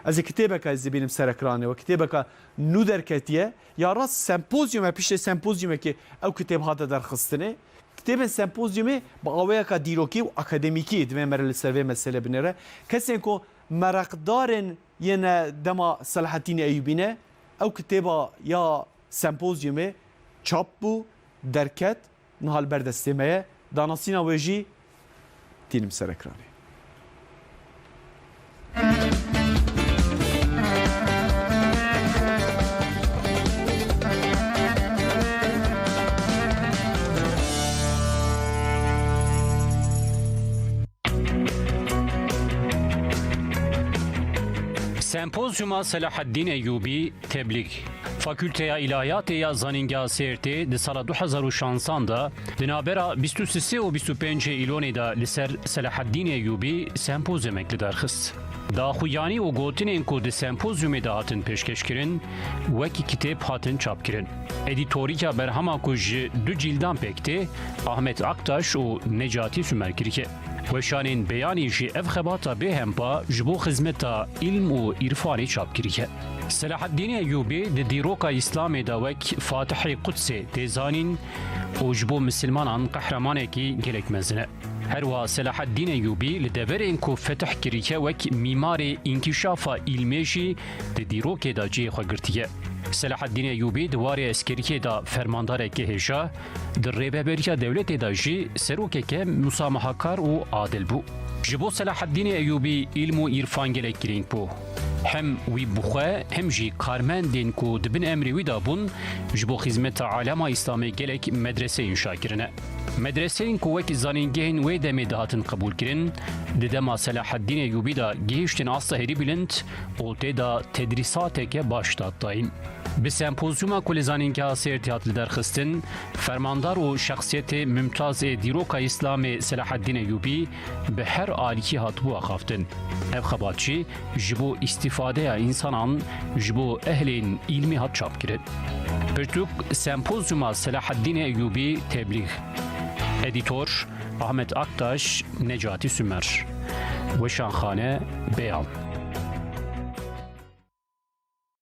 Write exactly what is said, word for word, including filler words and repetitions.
Ez ê kitêbeke ez dibînim ser ekranê we. Kitêbeke nû derketiye. Ya rast sempozyume, piştê sempozyumekê ew kitêb hate derxistinê. Kitêbên sempozyumê bi awayeka dîrokî û akademîkî divê me re li ser vê meselê binêre. Kesên ku mereqdarên yê ne dema Selahaddînê Eyûbî ne, ew kitêba ya sempozyumê çap bû, derket, niha li ber destê me ye. Danasîna wê jî tînim ser ekranê. Sempozyuma Selahaddîn Eyûbî, Teblîg. Fakülteya Îlahiyatê ya Zanîngeha Sêrtê di sala du hezar û şanzan de di navbera bîst û sisê û bîst û pêncê Îlonê de li ser Selahaddîn Eyûbî sempozyumek li dar xist. Daxuyanî û gotinên ku di sempozyumê de hatin pêşkêşkirin, wekî kitêb hatin çapkirin. Edîtorîka berhema ku ji du cîldan pêk tê, Ahmet Aktaş û Necatî Sumer kiriye. Weşanên Beyanî jî ev xebata bêhempa ji bo xizmeta îlm û îrfanê çap kiriye. Selahaddînê Eyûbî di dîroka Îslamê de wek Fatihê Qudsê tê zanîn û ji bo misilmanan qehremanekî gelek mezin e. Her wiha Selahaddîn Eyûbî li deverên ku fetih kiriye wek mîmarê înkîşafa îlmê jî di dîrokê de cihê xwe girtiye. Selahaddîn Eyûbî di warê eskeriyê de fermandareke hêja, di rêveberiya dewletê de jî serokeke musamehakar û adil bû. Ji bo Selahaddînê Eyûbî îlm û îrfan gelek girîng bû. Hem wî bi xwe hem jî karmendên ku di bin emrê wî de bûn, ji bo xizmeta alema Îslamê gelek medrese înşa kirine. Medreseyên ku wek zanîngehên wê demê dihatin qebûlkirin, di dema Selahaddîn Eyûbî de gihîştin asta herî bilind û tê de tedrîsateke baş dihat dayîn. Bi sempozyuma ku li Zanîngeha Sêrtê hat lidarxistin, fermandar û şexsiyetê mumtaz ê dîroka Îslamê Selahaddîn Eyûbî bi her alîkî hatibû axaftin. Ev xebat jî ji bo îstîfadeya însanan ji bo ehlên îlmî hat çapkirin. Pirtûk, Sempozyuma Selahaddîn Eyûbî, Teblîg. Edîtor, Ahmet Aktaş, Necatî Sumer. Weşanxane, Beyan.